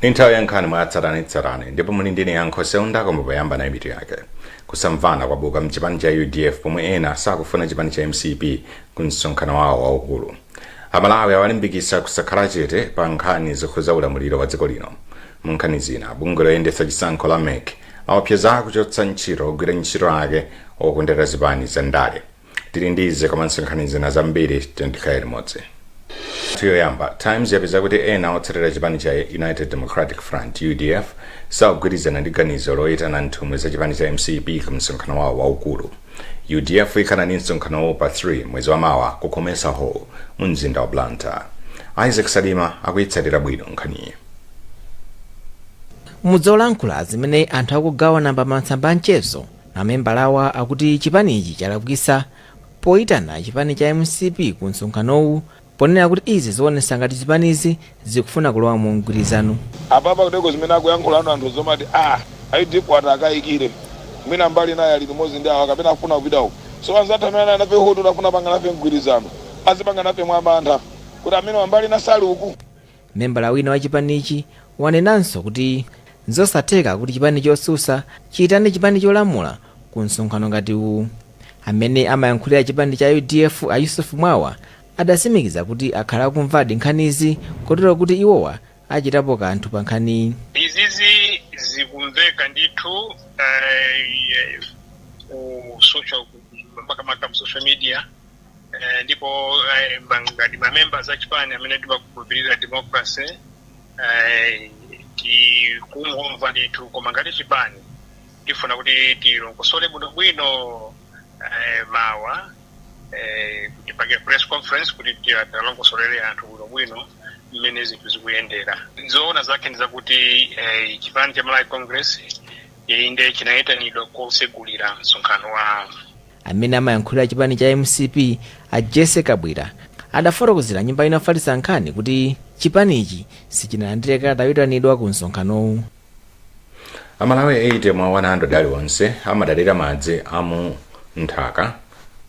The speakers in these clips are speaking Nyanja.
Ndi nthawi ya nkhani mwa tsatanetsatane ndipo muli ndine Yankho Seunda, koma poyamba nayi mitu yake. Kusamvana kwabuka mchipani cha UDF pomwe ena sakufuna chipani cha MCP ku msonkhano wawo waukulu. Amalawi awalimbikitsa kusakhala chete pa nkhani zokhuza ulamuliro wa dziko lino. Mu nkhani zina, bungwe loyendetsa chisankho la MEC laopseza kuchotsa ntchito ogwira ntchito ake okondera zipani za ndale. Tili ndi izi komanso nkhani zina zambiri, tikhale limodzi. Yoyamba, Times yapeza kuti ena otsatira chipani cha United Democratic Front, UDF, sakugwirizana ndi ganizo loyitana nthumwi za chipani cha MCP ku msonkhano wawo waukulu. UDF ikhala ndi msonkhanowo pa 3 mwezi wa mawa ku Comesa Hall mu mzinda wa Blantyre. Isaac Salima akuyitsatira bwino nkhaniyi. Mudzolankhula zimene anthu akugawana pa masamba a mchezo, mamembalawa akuti chipanichi chalakwisa poyitana chipani cha MCP ku msonkhanowu, ponena kuti izi zionetsa ngati zipanizi zikufuna kulowa mu mgwirizano. Apapa kuteko zimene akuyankhula anthu zomati a UDF ati akayikire mwina mbali naye ali limodzi ndi awa kapena afuna kupita uko, so anzathu amene ali nafe hotu afuna panga nafe mgwirizano azipanga nafe mwamantha kuti amene wambali nasali uku. Membala wina wa chipanichi wanenanso kuti nzosatheka kuti chipani chosusa chiyitane chipani cholamula ku msonkhano ngati uwu. Amene amayankhulira chipani cha UDF, a Yusuf Mwawa, adatsimikiza kuti akhala akumvadi nkhanizi, kotero kuti iwowa achitapo kanthu pa nkhaniyi. Izizi zikumveka ndithu ku social, makamaka mu social media, ndipo ngati ma members a chipani amene timakhulupirira democracy, tikungomva ndithu, koma ngati chipani tifuna kuti tilongosole bwinobwino mawa, tipange press conference kuti tilongosolere anthu bwinobwino mmene zinthu zikuyendera. Zoona zake ndi zakuti chipani cha Malawi Congress inde chinayitanidwa kosegulira msonkhano wa Amene amayankhulira chipani cha MCP, a Jesse Kabwira, adafotokozera nyumba ina yofalitsa nkhani kuti chipanichi sichinalandire kalata yoyitanidwa ku msonkhanowu. Amalawi 80 mwa 100 aliwonse amadalira madzi amu nthaka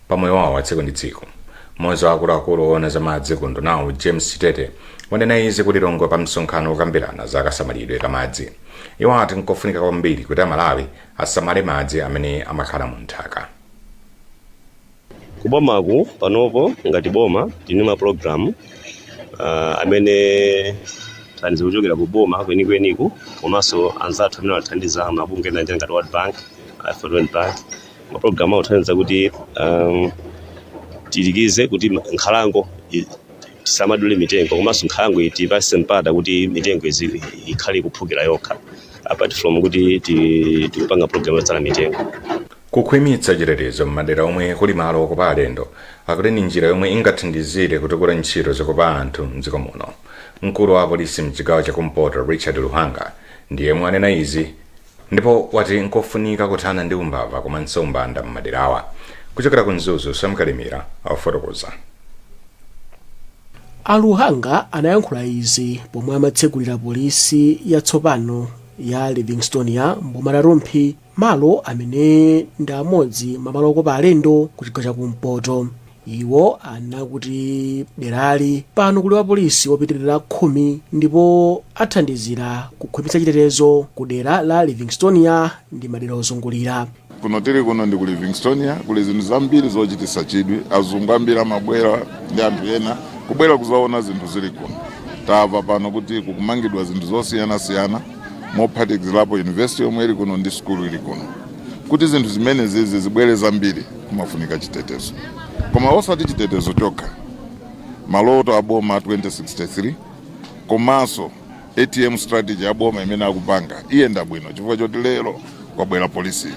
pa moyo wawo wa tsiku ndi tsiku. Mmodzi wa akuluakulu oona za madzi ku undunawu, James Chitete, wanena izi ku Lilongwe pa msonkhano wokambirana za kasamalidwe ka madzi. Iwo ati nkofunika kwambiri kuti Amalawi asamale madzi amene amakhala mu nthaka. Kubomaku panopo, ngati boma, tili ma program amene thandizo kuchokera ku boma kwenikweniku, komanso anzathu amene athandiza, mabungwe ena ngati World Bank, World Bank, ma program akuthandiza kuti tilikize kuti nkhalango tisamadule mitengo, komanso nkhalango itipase mpata kuti mitengo izi ikhale ikuphukira yokha, apart from kuti tikupanga program yotsala mitengo. Kukhwimitsa chitetezo m'madera omwe kuli malo okopa alendo akuti ndi njira yomwe ingathandizire kutukula ntchito zokopa anthu mdziko muno. Mkulu wa apolisi mchigawo chakumpoto, Richard Luhanga, ndiye yemwe anena izi ndipo wati nkofunika kuthana ndi umbava komanso umbanda m'maderawa. Kuchokera ku Mzuzu, Sam Kalimira afotokoza. A Luhanga anayankhula izi pomwe amatsegulira polisi yatsopano ya Livingstonia mboma la Rumphi, malo amene ndi amodzi mwa malo okopa alendo ku chigawo chakumpoto. Iwo anakuti derali pano kuli apolisi opitirira 10 ndipo athandizira kukhwimitsa chitetezo ku dera la Livingstonia ndi madera ozungulira. Kuno tili kuno ndi ku Livingstonia, kuli zinthu zambiri zochititsa chidwi. Azungu ambiri amabwera ndi anthu ena kubwera kuzaona zinthu zili kuno. Tamva pano kuti kukumangidwa zinthu zosiyanasiyana, mophatikizirapo university yomwe ili kuno ndi sukulu ili kuno. Kuti zinthu zimene zizi zibwere zambiri, kumafunika chitetezo, koma osati chitetezo chokha. Maloto a boma 2063 komanso ATM strategy ya boma imene akupanga iyenda bwino chifukwa choti lero kwabwera polisi.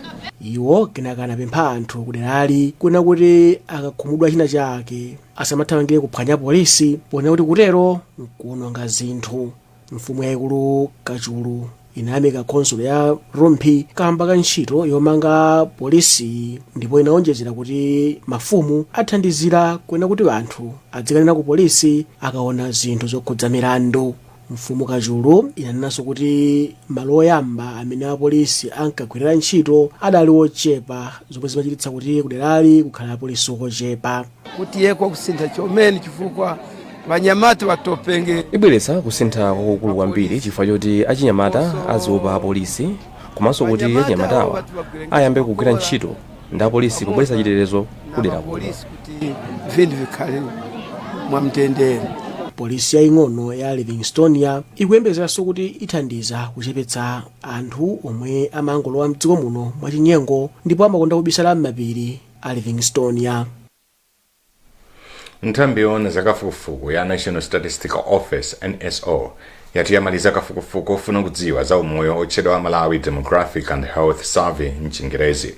Iwo kenaka anapempha anthu kuderali kuna kuti akakhumudwa china chake asamathamangire kuphwanya polisi, ponena kuti kutero nkuwononga zinthu. Mfumu yayikulu Kachulu inayamika khonsolo ya Rumphi kamba ka ntchito yomanga polisi, ndipo inaonjezera kuti mafumu athandizira kuena kuti anthu adzikanena ku polisi akaona zinthu zokhudza milandu. Mfumu Kachulu inanenanso kuti malo oyamba amene apolisi ankagwirira ntchito adali ochepa, zomwe zimachititsa kuti kuderali kukhala apolisi ochepa. Kuti yeko kusintha chomene chifukwa Vanyamata vatopenge. Ibweretsa kusintha kwakukulu kwambiri chifukwa choti achinyamata aziopa apolisi, komanso kuti achinyamatawa ayambe kugwira ntchito ndi apolisi pobweretsa chitetezo kudera kuno. Polisi kuti vinthu vikhale mwamtendere. Polisi yaying'ono ya Livingstonia ikuyembekezeranso kuti ithandiza kuchepetsa anthu omwe amangolowa mdziko muno mwachinyengo ndipo amakonda kubisala m'mapiri a Livingstonia. Nthambi yoona zakafukufuku ya National Statistical Office, NSO, yati yamaliza kafukufuku ofuna kudziwa za umoyo otchedwa Malawi Demographic and Health Survey mchingerezi.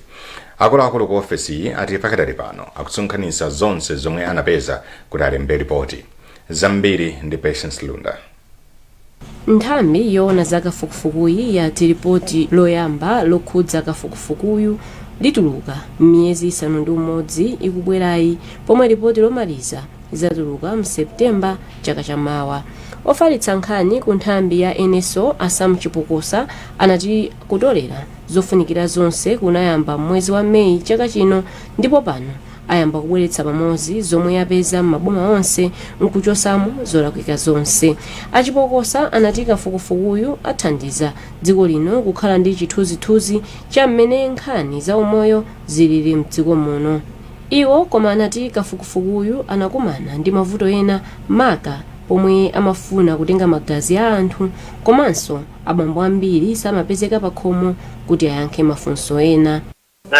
Akuluakulu ku ofesi iyi ati pakadali pano akusonkhanitsa zonse zomwe anapeza kuti alembe ripoti. Zambiri ndi Patience Lunda. Nthambi yoona za kafukufukuyi yati ripoti loyamba lokhudza kafukufukuyu lituluka m'miyezi 6 ikubwerayi, pomwe ripoti lomaliza lidzatuluka mSeptemba chaka chamawa. Ofalitsa nkhani ku nthambi ya NSO, a Sam Chipokosa, anati kutolera zofunikira zonse kunayamba mwezi wa Meyi chaka chino, ndipo pano ayamba kubweretsa pamodzi zomwe yapeza m'maboma onse nkuchosamo zolakwika zonse. Achipokosa anati kafukufukuyu athandiza dziko lino kukhala ndi chithunzithunzi cha mmene nkhani za umoyo zilili mdziko muno. Iwo koma anati kafukufukuyu anakumana ndi mavuto ena, maka pomwe amafuna kutenga magazi a anthu, komanso abambo ambiri samapezeka pa khomo kuti ayankhe mafunso ena.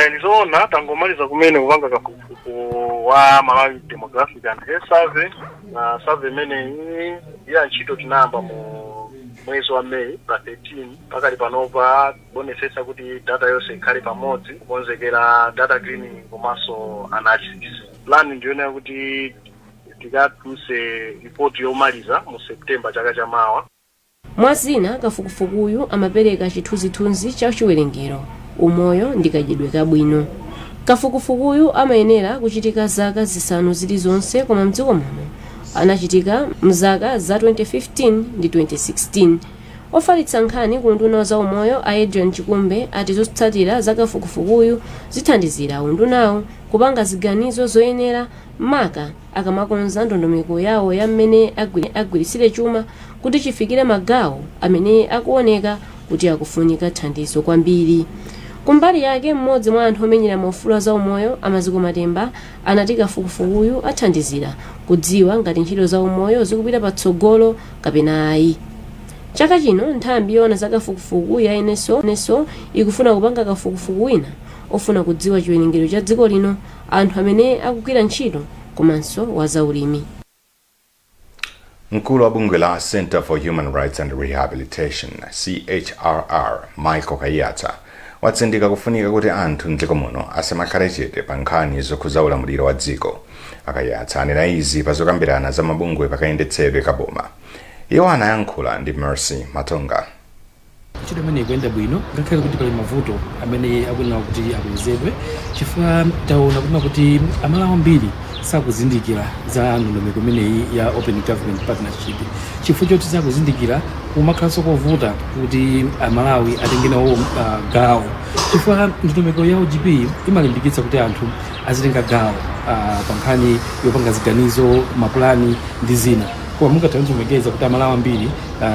Ndizoona, tangomaliza kumene kupanga kafukufuku wa Malawi Demographic and Health Survey. Na survey imeneyi ya ntchito tinayamba mu mwezi wa Meyi pa 13. Pakali panopa kuonesesa kuti data yonse ikhale pamodzi kukonzekera data cleaning komanso analysis. Plan ndiyonera kuti tikatulutse ripoti yomaliza mu September chaka chamawa. Mwazina, kafukufukuyu amapereka chithunzithunzi cha chiwerengero, umoyo ndi kadyedwe kabwino. Kafukufukuyu amayenera kuchitika zaka 5 zilizonse, koma mdziko muno anachitika mzaka za 2015 ndi 2016. Ofalitsa nkhani ku unduna za umoyo, a Adrian Chikumbe, ati zotsatira za kafukufukuyu zithandizira undunawo kupanga ziganizo zoyenera, maka akamakonza ndondomeko yawo ya mmene agwiritsire chuma kuti chifikire magawo amene akuoneka kuti akufunika thandizo kwambiri. Kumbali yake, mmodzi mwa anthu omenyera maufulu za umoyo, Amaziko Matemba, anati kafukufukuyu athandizira kudziwa ngati ntchito za umoyo zikupita patsogolo kapena ayi. Chaka chino nthambi yoona za kafukufuku ya NSO ikufuna kupanga kafukufuku wina ofuna kudziwa chiwerengero cha dziko lino, anthu amene akugwira ntchito komanso wa zaulimi. Mkulu wa bungwe la Center for Human Rights and Rehabilitation, CHRR, Michael Kaiyatsa, watsindika kufunika kuti anthu mdziko muno asamakhale chete pa nkhani zokhuza ulamuliro wa dziko. AKaiyatsa anena izi pa zokambirana za mabungwe pakayendetsedwe kaboma. Iwo anayankhula ndi Mercy Matonga. Ntchito imene ikuyenda bwino, ngakhale kuti pali mavuto amene akuyenera kuti akonzedwe, chifukwa taona kunena kuti Amalawi ambiri sakuzindikira za ndondomeko imeneyi ya Open Government Partnership. Chifukwa choti sakuzindikira, kumakhalanso kovuta kuti Amalawi atenge nawo gawo, chifukwa ndondomeko ya OGP imalimbikitsa kuti anthu azitenga gawo pa nkhani yopanga ziganizo, mapulani ndi zina. Koma mungathe kuti Amalawi ambiri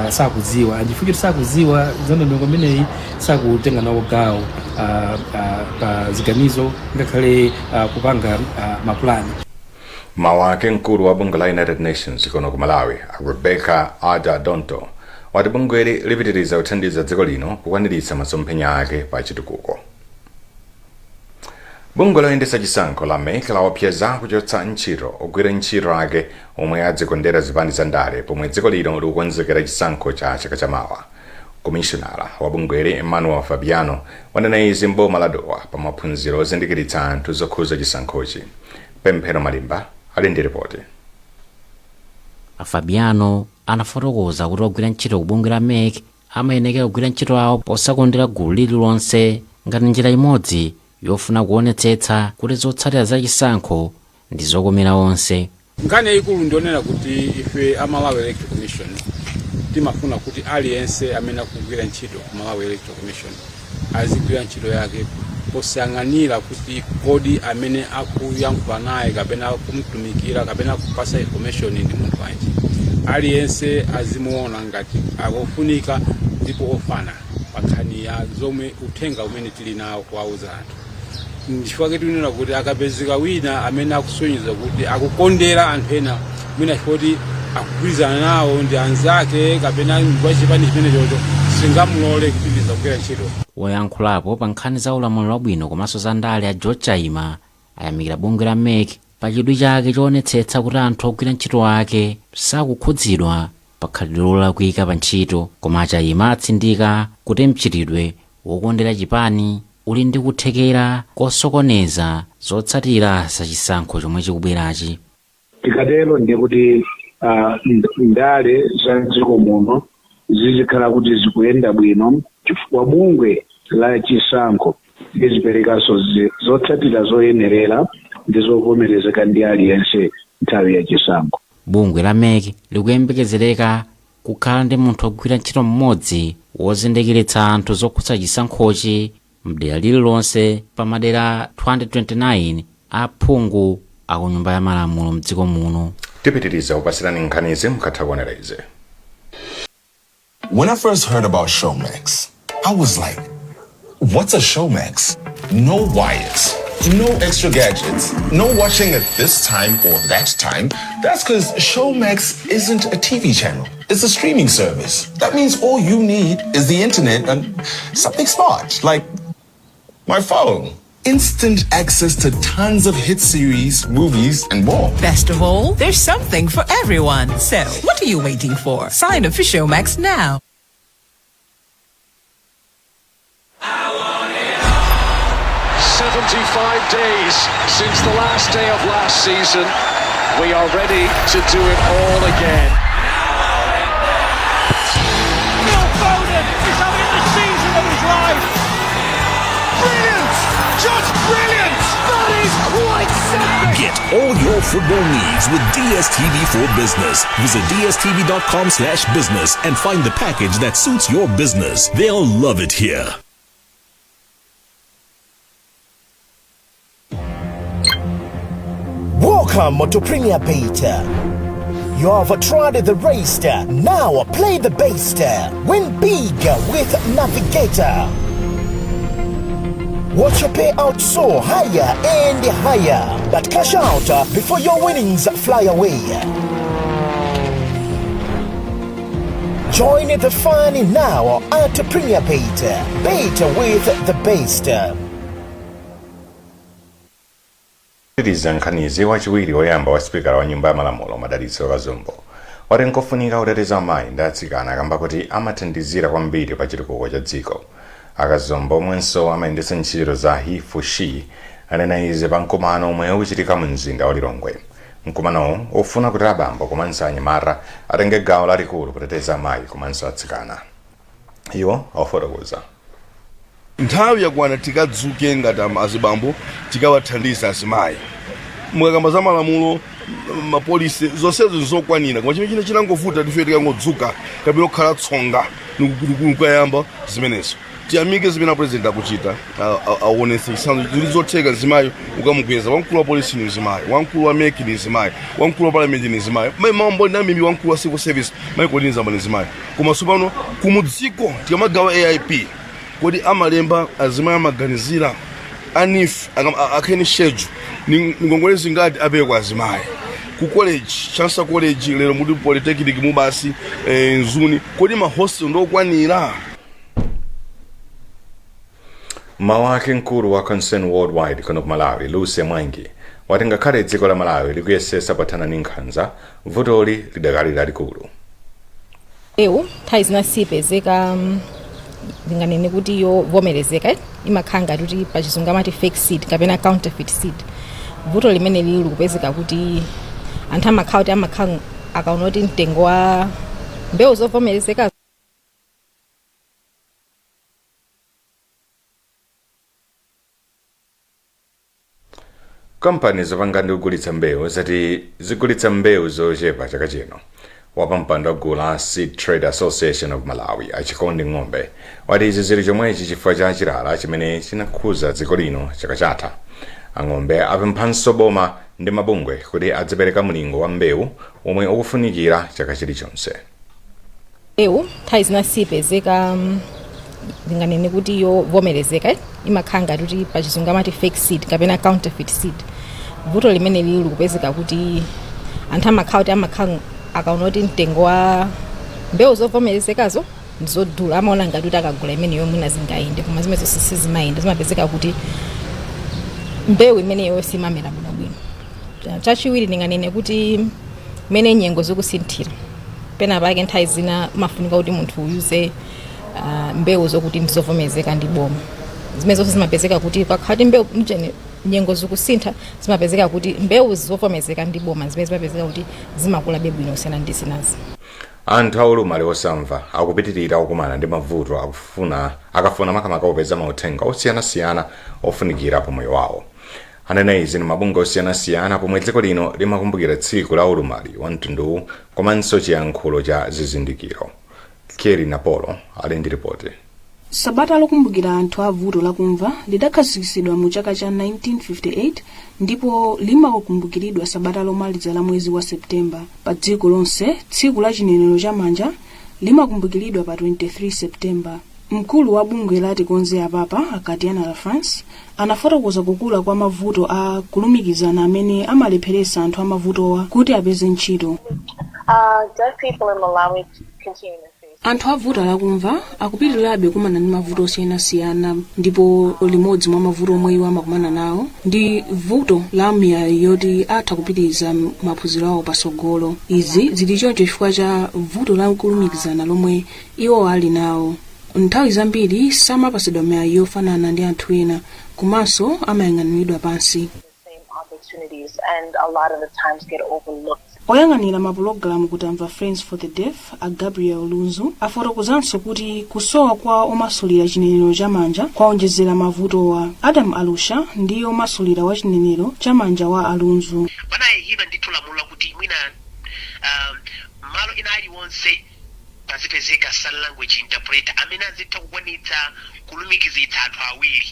sakudziwa. Chifukwa choti sakudziwa za ndondomeko imeneyi, sakutenga nawo gawo pa ziganizo, ngakhale kupanga mapulani. Mawu ake, mkulu wa bungwe la United Nations kuno ku Malawi, Rebecca Adda Dontoh, wati bungweli lipitiriza kuthandiza dziko lino kukwaniritsa masomphenya ake pa chitukuko. Bungwe loyendetsa chisankho la MEC laopseza kuchotsa ntchito ogwira ntchito ake omwe adzikondera zipani za ndale, pomwe dziko lino likukonzekera chisankho cha chaka chamawa. Komishonala wa bungweli, Emmanuel Fabiano, wanena izi mboma la Dowa pa maphunziro ozindikiritsa anthu zokhuza chisankhochi. Pemphero Malimba ali ndi ripoti. Fabiano anafotokoza kuti ogwira ntchito ku bungwe la MEC amayenekera kugwira ntchito awo posakondera gulu lililonse, ngati njira imodzi yofuna kuonetsetsa kuti zotsatira za chisankho ndi zokomera onse. Nkhani yayikulu ndionera kuti ife a Malawi Electoral Commission timafuna kuti aliyense amene akugwira ntchito ku Malawi Electoral Commission azigwira ntchito yake Posayang'anira kuti kodi amene akuyankhula naye kapena kumtumikira kapena kupasa information ndi munthu wanji, aliyense azimuona ngati akufunika ndipo ofana pa nkhani ya zomwe uthenga umene tili nawo kuwauza anthu. Nchifukwa tikunena kuti akapezeka wina amene akusonyeza kuti akukondera anthu ena, mwina chifukwa kuti akugwirizana nawo ndi anzake kapena kwa chipani chimene chocho, singamulole kupitiriza kugwira ntchito. Woyankhulapo pa nkhani za ulamuliro wabwino komanso za ndale a George Chaima ayamikira bungwe la MEC pa chidwi chake choonetsetsa kuti anthu ogwira ntchito ake sakukhudzidwa pa khalidwe lolakwika pa ntchito. Koma a Chaima atsindika kuti mchitidwe wokondera chipani uli ndi kuthekera kosokoneza zotsatira za chisankho chomwe chikubwerachi. Tikatero ndiye kuti ndale za mdziko muno zizikhala kuti zikuyenda bwino, chifukwa bungwe la chisankho liziperekanso zotsatira zoyenerera ndi zovomerezeka ndi aliyense nthawi ya chisankho. Bungwe la MEC likuyembekezereka kukhala ndi munthu wogwira ntchito mmodzi wozindikiritsa anthu zokhudza chisankhochi mdera lililonse pa madera 229 a phungu aku Nyumba ya Malamulo mdziko muno. Tipitiriza kupasirani nkhanizi mukatha kuonera izi. When I first heard about Showmax, I was like, what's a Showmax? No wires, no extra gadgets, no watching at this time or that time. That's because Showmax isn't a TV channel. It's a streaming service. That means all you need is the internet and something smart, like my phone. Instant access to tons of hit series, movies, and more. Best of all, there's something for everyone. So, what are you waiting for? Sign up for Showmax now. 75 days since the last day of last season. We are ready to do it all again. Phil Foden is having the season of his life. Brilliant! Just brilliant! That is quite something! Get all your football needs with DSTV for Business. Visit dstv.com/business and find the package that suits your business. They'll love it here. Welcome to Premier Bet. You have tried the rest. Now play the best. Win big with Navigator. Watch your payout soar higher and higher. But cash out before your winnings fly away. Join the fun now at Premier Bet. Bet with the best. Kupitiriza nkhanizi, wachiwiri woyamba wa sipikala wa Nyumba ya Malamulo Madalitso Kazombo wati nkofunika kuteteza amayi ndi atsikana kamba kuti amathandizira kwambiri pa chitukuko cha dziko. Akazombo, omwenso amayendetsa ntchito za HeForShe, anena izi pa mkumano omwe ukuchitika mu mzinda wa Lilongwe. Mkumanowu ufuna kuti abambo komanso anyamata atenge gawo lalikulu kuteteza amayi komanso atsikana. Iwo afotokoza. Nthawi yakwana tikadzuke ngati azibambo, tikawathandiza azimayi. Mukakamba za malamulo, mapolisi, zonsezo nzokwanira, koma chimene china chinangovuta, tife tikangodzuka kapena kukhala tsonga nikukayamba zimenezo. Tiyamike zimene apresident akuchita, aonetse chitsanzo zili zotheka. Mzimayi ukamukweza, wamkulu wa polisi ni mzimayi, wamkulu wa MEC ni mzimayi, wamkulu wa parliament ni mzimayi, mayi mambo namimi, wamkulu wa civil service Michael Zamba ni mzimayi. Koma tsopano kumudziko tikamagawa AIP, kodi amalemba azimayi? Amaganizira a NEEF akheni schedule ni ngongole zingati apereka kwa azimayi ku college, Chancellor College, lero muli polytechnic mubasi, Mzuni, kodi ma hostel ndokwanira? Mawu ake, mkulu wa Concern Worldwide kuno ku Malawi Lucy Mwangi wati ngakhale dziko la Malawi likuyesesa pothana ndi nkhanza, vutoli lidakali lalikulu. Mbewu nthawi zina sipezeka, ndinganene kuti yovomerezeka, eh? Imakhala ngati kuti pachizungu amati fake seed kapena counterfeit seed. Vuto limene lili likupezeka kuti anthu amakhala kuti amakhala akaona kuti mtengo wa mbewu zovomerezeka Kampani zopanga ndi kugulitsa mbewu zati zigulitsa mbewu zochepa chaka chino. Wapampando wa gulu la Seed Trade Association of Malawi, Achikondi Ng'ombe, wati izi zili chomwechi chifukwa cha chilala chimene chinakhuza dziko lino chaka chatha. Ang'ombe apemphanso boma ndi mabungwe kuti adzipereka mlingo wa mbewu omwe ukufunikira chaka chilichonse. Mbewu nthawi zina sipezeka, ndinganene kuti yovomerezeka, eh? Imakhala ngati kuti pachizungu amati fake seed kapena counterfeit seed. Vuto limene lili likupezeka kuti anthu amakhala kuti amakhala akaona kuti mtengo wa mbewu zovomerezekazo ndizodula, amaona ngati kuti akagula imeneyo mwina zingayende, koma zimenezo sizimayenda. Zimapezeka kuti mbewu imeneyo simamera bwinobwino. Chachiwiri, ndinganene kuti mmene nyengo zikusinthira, pena pake nthawi zina mafunika kuti munthu uyuze mbewu zokuti ndizovomerezeka ndi boma. Zimene zonse zimapezeka kuti pakhala kuti mbewu mchene nyengo zikusintha, zimapezeka kuti mbewu zovomerezeka ndi boma zimene zimapezeka kuti zimakulabe bwino kusiyana ndi zinazi. Anthu aulumali osamva akupitirira kukumana ndi mavuto akafuna makamaka kupeza mauthenga osiyanasiyana ofunikira pa moyo wawo. Anena izi ndi mabungwe osiyanasiyana pomwe dziko lino limakumbukira tsiku la ulumali wa mtunduwu komanso chiyankhulo cha zizindikiro. Kerry Napolo ali ndi ripoti. Sabata lokumbukira anthu a vuto lakumva lidakhazikitsidwa mu chaka cha 1958 ndipo limakumbukiridwa sabata lomaliza la mwezi wa Septemba. Pa dziko lonse, tsiku la chinenero cha manja limakumbukiridwa pa 23 Septemba. Mkulu wa bungwe la Tikonze Apapa, a Katiana La France, anafotokoza kukula kwa mavuto a kulumikizana amene amalepheretsa anthu amavutowa kuti apeze ntchito. Deaf people in Malawi continue to face Anthu avuto lakumva akupitirirabe kukumana ndi mavuto osiyanasiyana, ndipo limodzi mwa mavuto omwe iwo amakumana nawo ndi vuto la miyayi yoti atha kupitiriza maphunziro awo patsogolo. Izi zili choncho chifukwa cha vuto la kulumikizana lomwe iwo ali nawo. Nthawi zambiri samapatsidwa miyayi yofanana ndi anthu ena komanso amayang'aniridwa pansi. Same opportunities and a lot of the times get overlooked. Oyang'anira mapulogalamu ku Tamva Friends for the Deaf, a Gabriel Lunzu, afotokozanso kuti kusowa kwa omasulira chinenero chamanja kwaonjezera mavutowa. Adam Alusha ndiye omasulira wa chinenero chamanja wa Alunzu. Panayikidwa ndithu lamulo lakuti mwina malo ena aliwonse pazipezeka sign language interpreter amene azitha kukwanitsa kulumikizitsa anthu awiri,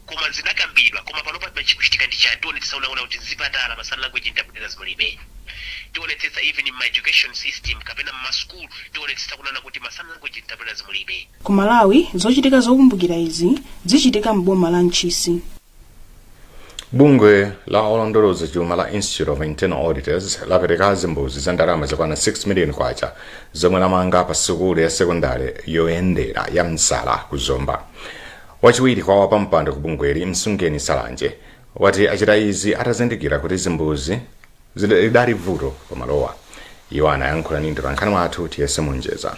koma zinakambidwa. Koma panopa chikuchitika ndi chani? Tionetsetsa unaona kuti mzipatala ma sign language interpreters mulibe. Tionetsetsa even in ma education system kapena mma school, tionetsetsa kunena kuti ma sign language interpreters mulibe. Ku Malawi, zochitika zokumbukira izi zichitika m'boma la Ntchisi. Bungwe la olondoloza chuma la Institute of Internal Auditors lapereka zimbuzi za ndalama zokwana 6 million kwacha zomwe lamanga pa sukulu ya sekondale yoyendera ya Msala ku Zomba. Wachiwiri kwa wapampando ku bungweli, Msungeni Salanje, wati achita izi atazindikira kuti zimbuzi lidali vuto pamalowa. Iwo anayankhula ndi mtolankhani wathu Tiyese Munjeza.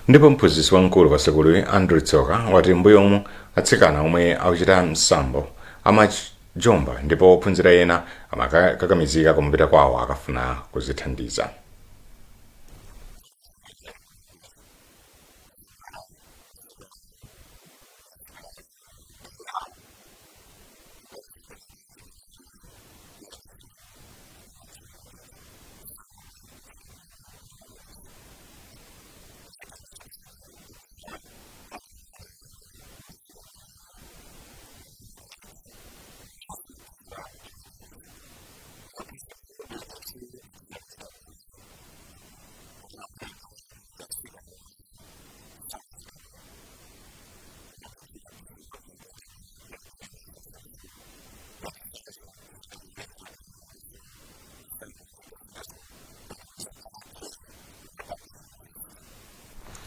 Ndipo mphunzitsi wamkulu pa sukuluyi, Andrew Tsoka, wati m'mbuyomu atsikana omwe akuchita msambo amajomba ndipo ophunzira ena amakakamizika kumapita kwawo akafuna kuzithandiza.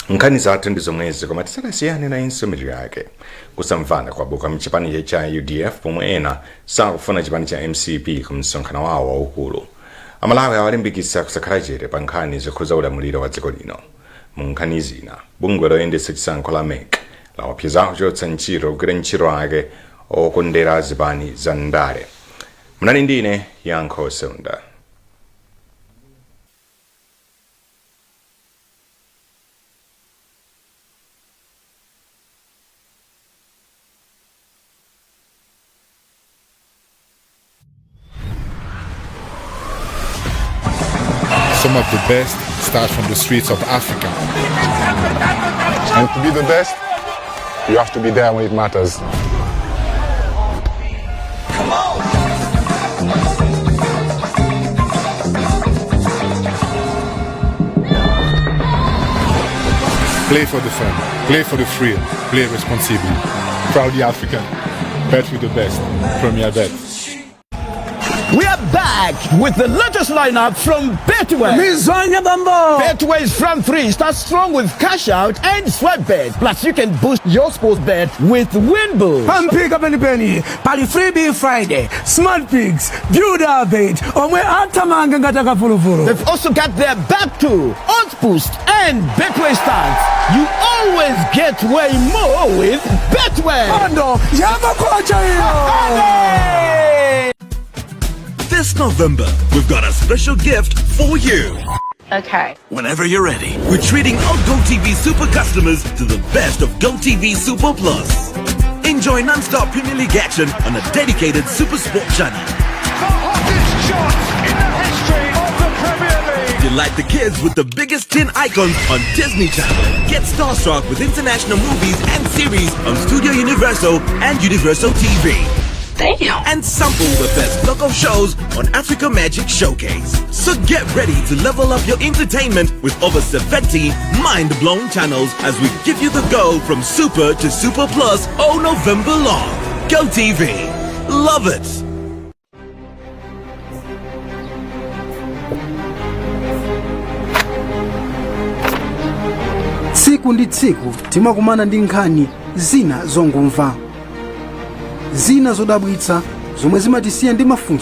Nkhani zathu ndi zomwezi, koma tisadasiyane nayinso mitu yake. Kusamvana kwabuka mchipani cha UDF pomwe ena sakufuna chipani cha MCP ku msonkhano wawo waukulu. Amalawi awalimbikitsa kusakhala chete pa nkhani zokhuza ulamuliro wa dziko lino. Mu nkhani zina, bungwe loyendetsa chisankho la MEC laopseza kuchotsa ntchito ogwira ntchito ake okondera zipani za ndale. Munali ndine Yankho Seunda. Some of the best start from the streets of Africa. And to be the best, you have to be there when it matters. Play for the fun, play for the thrill, play responsibly. Proudly African. Bet with the best. Premier Bet. We are back with the latest lineup from Betway. Mizwanya Bambo. Betway's Front 3 starts strong with cash out and swipe bet. Plus, you can boost your sports bet with Winboost. Pampika penipeni pali Freebie Friday, Smart Picks, Build Our Bet omwe athamanga ngati akavuluvulu. They've also got their Back to, Odds Boost, and Betway Stars. You always get way more with Betway. Ando yamakocha iyo. This November, we've got a special gift for you. Okay. Whenever you're ready, we're treating all GoTV Super customers to the best of GoTV Super Plus. Enjoy non-stop Premier League action on a dedicated Super Sport channel. The hottest shot in the history of the Premier League. Delight the kids with the biggest 10 icons on Disney Channel. Get starstruck with international movies and series on Studio Universal and Universal TV. Damn. And sample the best local shows on Africa Magic Showcase. So get ready to level up your entertainment with over 70 mind-blown channels as we give you the go from Super to Super Plus all November long. Go TV. Love it. Tsiku ndi tsiku timakumana ndi nkhani zina zongomva, zina zodabwitsa zomwe zimatisiya ndi mafunso.